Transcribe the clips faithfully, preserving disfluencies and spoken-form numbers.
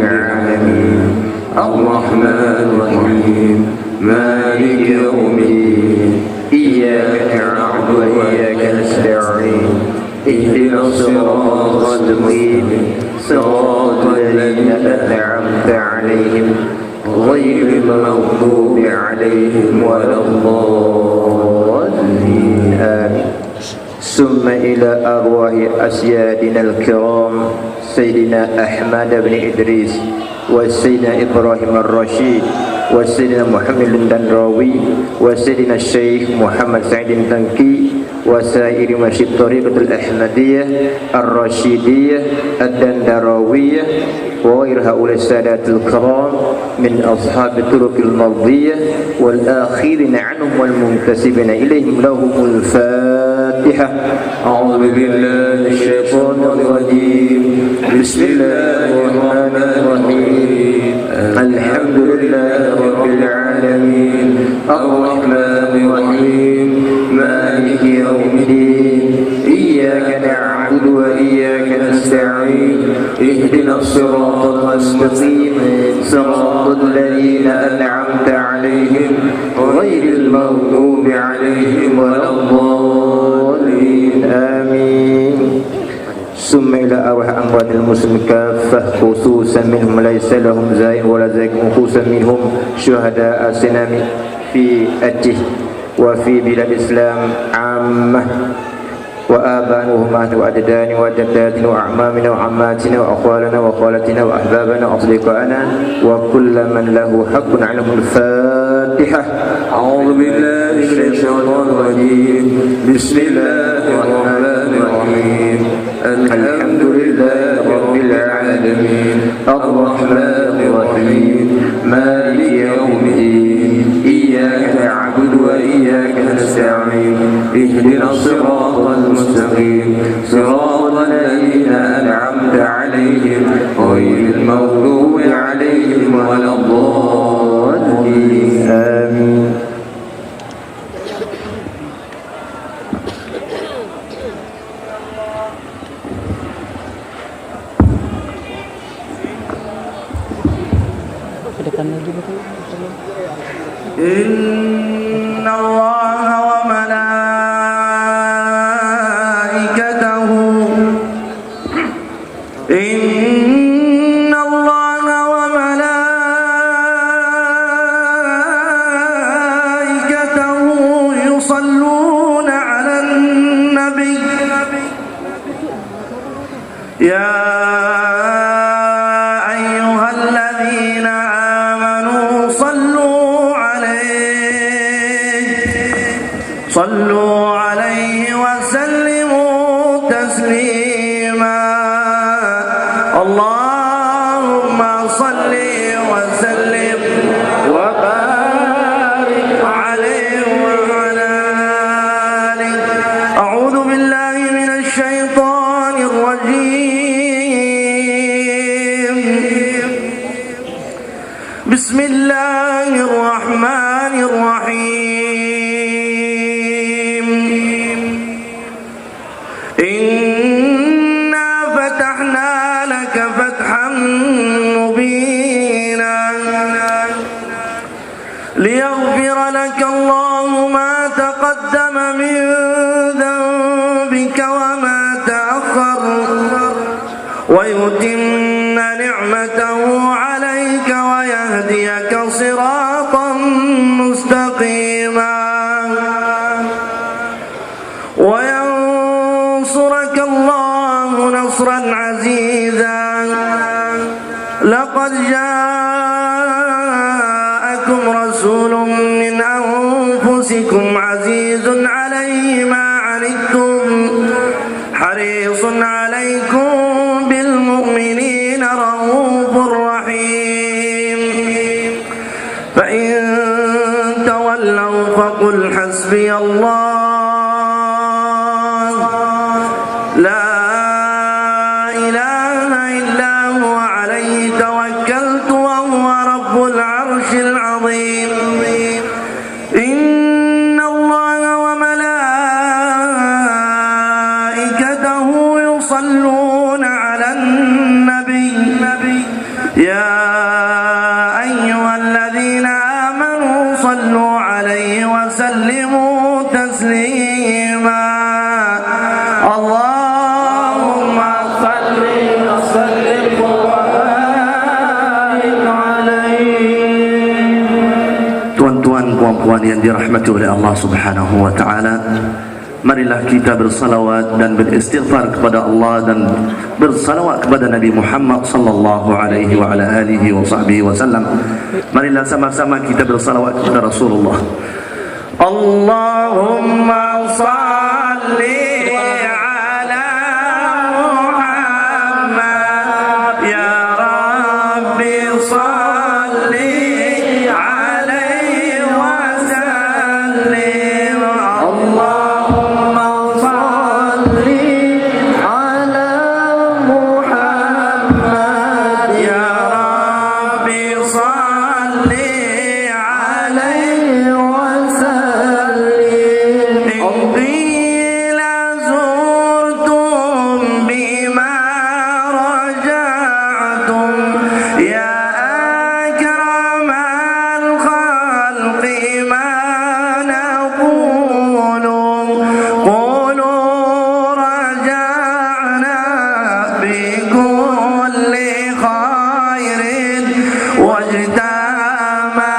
العالمين. الرحمن الرحيم. مالك يوم الدين. إياك نعبد وإياك نستعين. اهدنا الصراط المستقيم. صراط الذين أنعمت عليهم غير المغضوب عليهم ولا الضالين. آمين. ثم إلى أرواح أسيادنا الكرام سيدنا أحمد بن إدريس وسيدنا إبراهيم الرشيد وسيدنا محمد الدندراوي وسيدنا الشيخ محمد سعيد الدنكي وسائر مشايخ الطريقة الأحمدية الرشيدية الدندراوية وغير هؤلاء السادات الكرام من أصحاب الطرق المرضية والآخذين عنهم والمنتسبين إليهم. لهم الفاتحة. أعوذ بالله من الشيطان الرجيم. بسم الله الرحمن الرحيم. الحمد لله رب العالمين. الرحمن الرحيم. مالك يوم الدين. إياك نعبد وإياك نستعين. اهدنا الصراط المستقيم. صراط الذين أنعمت عليهم غير المغضوب عليهم ولا الضالين. آمين. ثم إلى أرواح أموات المسلمين كافة، خصوصا منهم ليس لهم زائر ولا زائر، خصوصا منهم شهداء السنام في أتيه وفي بلاد الإسلام عامة، وآبائنا وأمهاتنا وأجدادنا وجداتنا وأعمامنا وعماتنا وأخوالنا وخالاتنا وأحبابنا وأصدقائنا وكل من له حق عليهم. الفاتحة. أعوذ بالله من الشيطان الرجيم. بسم الله الرحمن الرحيم. الحمد لله رب العالمين. الرحمن الرحيم. مالك يوم الدين. إياك نعبد وإياك نستعين. اهدنا الصراط المستقيم. صراط الذين أنعمت عليهم غير المغضوب عليهم ولا الضالين. آمين. Ke depan lagi, Bapak. إن الله وملائكته، إن الله وملائكته يصلون على النبي. يا أيها الذين آمنوا صلوا عليه، صلوا عليه وسلموا تسليما. اللهم صل وسلم وبارك عليه وعلى آله. أعوذ بالله من الشيطان الرجيم. بسم الله الرحمن الرحيم. إنا فتحنا لك فتحا مبينا. ليغفر لك الله ما تقدم من ذنبك وما تأخر، ويتم نعمته عليك ويهديك صراطا مستقيما. وينصرك الله نصرا عزيزا. لقد جاءكم رسول من أنفسكم عزيز عليه ما عنتم حريص عليكم بالمؤمنين رءوف رحيم. فإن تولوا فقل حسبي الله لا إله إلا هو عليه توكلت وهو رب العرش العظيم. إن الله وملائكته يصلون على النبي. يا أيها الذين آمنوا صلوا عليه وسلموا تسليما. اللهم صل وسلم وبارك عليه. Tuan-tuan, puan-puan yang dirahmati oleh Allah Subhanahu wa Ta'ala, marilah kita bersalawat dan beristighfar kepada Allah dan bersalawat kepada Nabi Muhammad sallallahu alaihi wa ala alihi wa sahbihi wasallam. Marilah sama-sama kita bersalawat kepada Rasulullah. Allahumma salli ala Muhammad, ya Rabbi salli alaihi wa sallim. Allahumma salli ala Muhammad, ya Rabbi salli alaihi wa sallim. إن قيل زرتم بما رجعتم يا أكرم الخلق ما نقول. قولوا رجعنا بكل خير واجتمع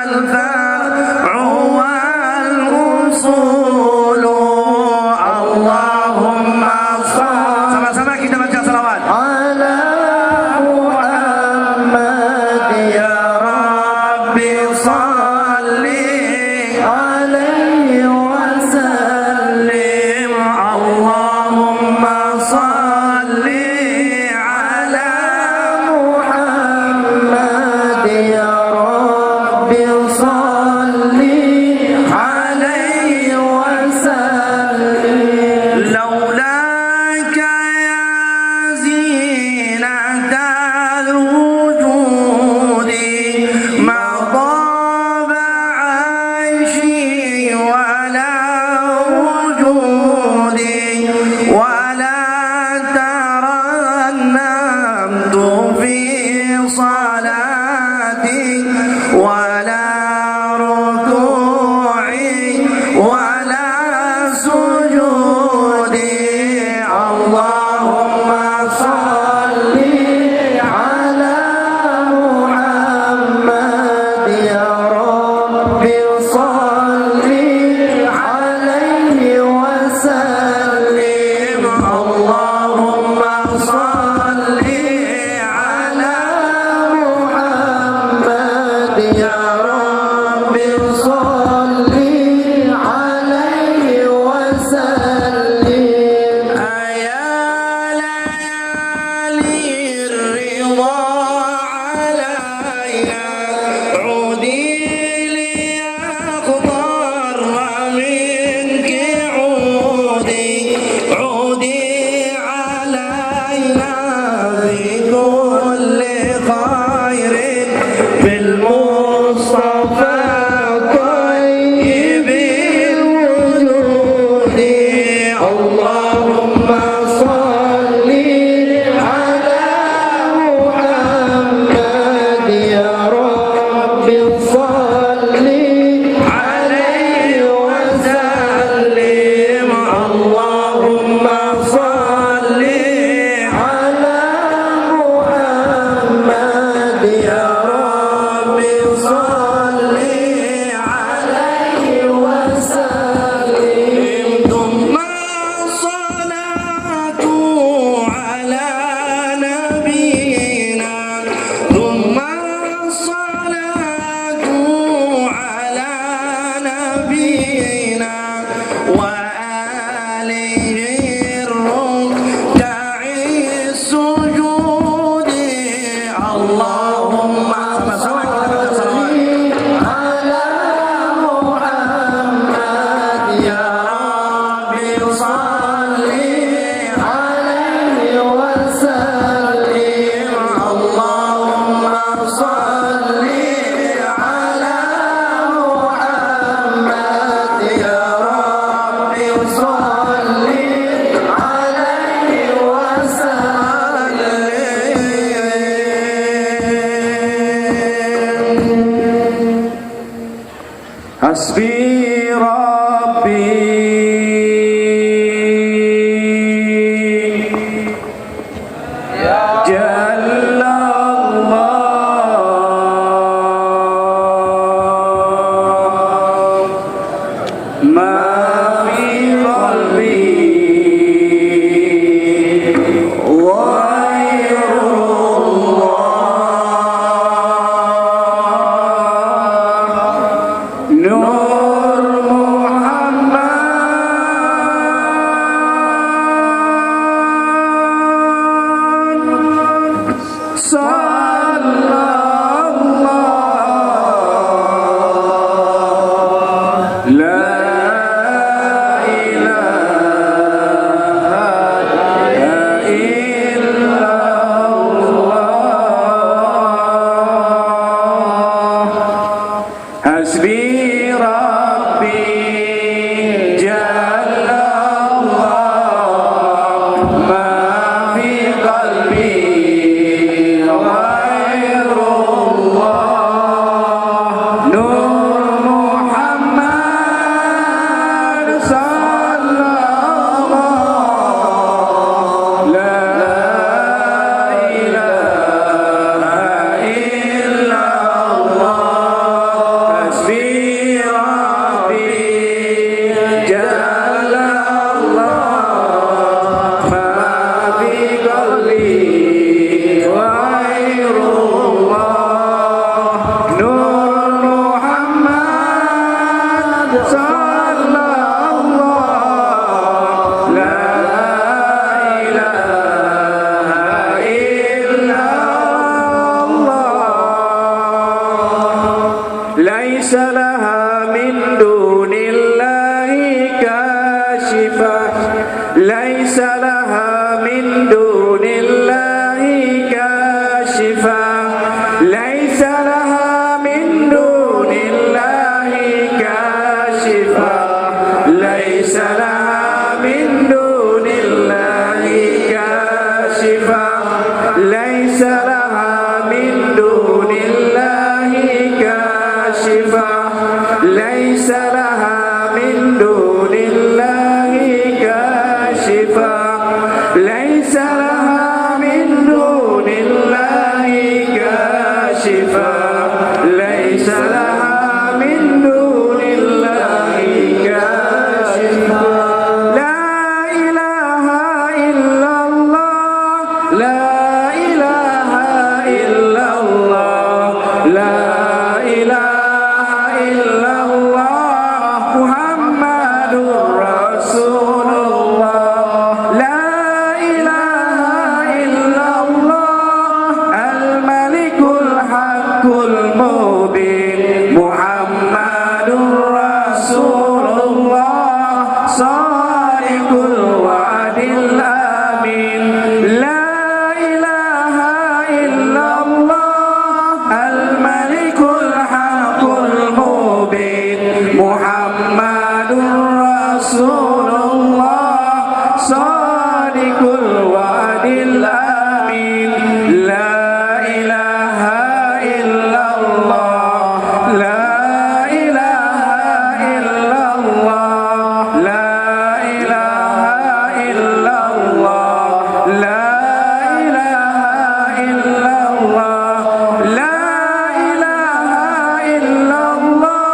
الفرع والأصول. اللهم صل. Sama-sama kita baca salawat. Ala Muhammad, ya Rabbi salli alaihi wa sallim. Allahumma salli ala Muhammad, ya Rabbi salli alaihi wa sallim. لولاك يا زينة الوجود ما طاب عيشي ولا وجودي، ولا ترنمت في صلاتي ولا ركوعي ولا سجودي. اللهم صل على محمد يا رب صل عليه وسلم. اللهم صل على محمد يا رب صل عليه وسلم. يا ليالي الرضا علينا عودي لأخضر منك عودي، عودي علينا بكل خير في المصطفى طيب الوجود. اللهم صل على محمد يا رب صل عليه وسلم. اللهم صل على محمد يا رب صل عليه وسلم. ثم الصلاة على نبينا، ثم الصلاة على نبينا وآله الركع السجود. اللهم Hasbi Rabbi Jallallah. Ma fi qalbi ghairullah. Nur Muhammad sallallahu la ilaha illallah. Hasbi Rabbi Jallallah, ma fi qalbi ghairullah. Nur Muhammad sallallahu la ilaha illallah. Hasbi Rabbi Jallallah, ma fi qalbi ghairullah. Nur Muhammad sallallahu la ilaha illallah. Laisa laha min dunillahi kashifa. Laisa laha min dunillahi kashifa. Laisa laha min dunillahi kashifa. Laisa laha min dunillahi kashifa. Laisa laha min dunillahi kashifa. Laisa laha min dunillahi kashifa. Laisa laha min dunillahi kashifa. Laisa laha min dunillahi kashifa. La ilaha illallah. La ilaha illallah. La ilaha illallah. Muhammadur Rasulullah. La ilaha illallah. Al-Malikul Haqqul Mubin. Muhammadur Rasulullah. Shadiqul wa'dil amin. La ilaha illallah. Al-Malikul Haqqul Mubin. Muhammadur Rasulullah. Shadiqul wa'dil amin. La ilaha illallah. La ilaha illallah. La ilaha illallah. La ilaha illallah. La ilaha illallah.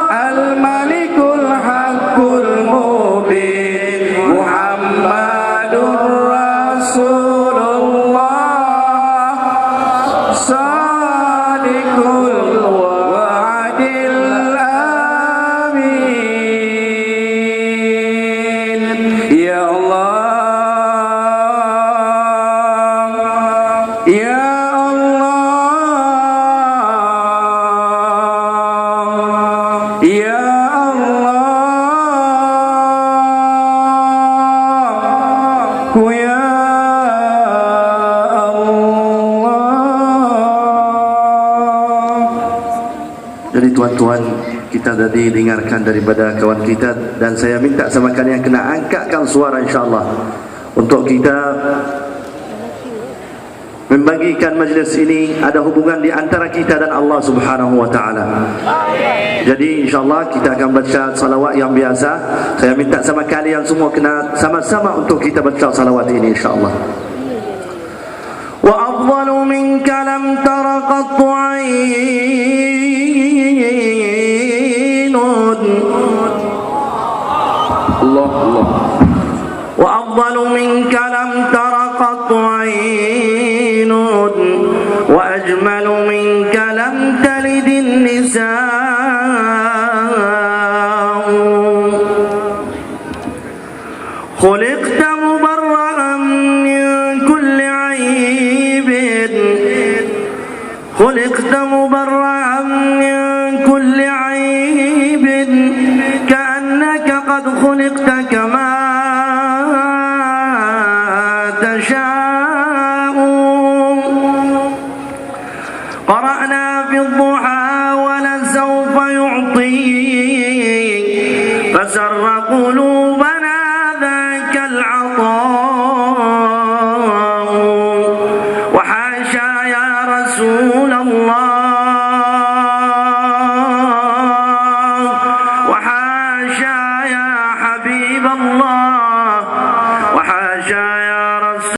Al-Malikul Haqqul Mubin. Muhammadur Rasulullah. Shadiqul wa'dil amin. Ya Allah. Ya Allah, ya Allah, ku ya Allah. Jadi tuan-tuan, kita tadi dengarkan daripada kawan kita, dan saya minta sama kalian kena angkatkan suara, insya-Allah, untuk kita Bagikan majlis ini ada hubungan di antara kita dan Allah Subhanahu wa Ta'ala. Jadi, insyaallah kita akan baca salawat yang biasa. Saya minta sama kalian semua kena sama-sama untuk kita baca salawat ini, insyaallah. وأفضل منك لم تر قط عين. الله، الله. وأفضل منك لم تر قط عين، وأجمل منك لم تلد النساء. خلقت مبرأ من كل عيب، خلقت مبرأ من كل عيب، كأنك قد خلقت كما تشاء. قرأنا في الضحى ولسوف يعطيك، فسر قلوبنا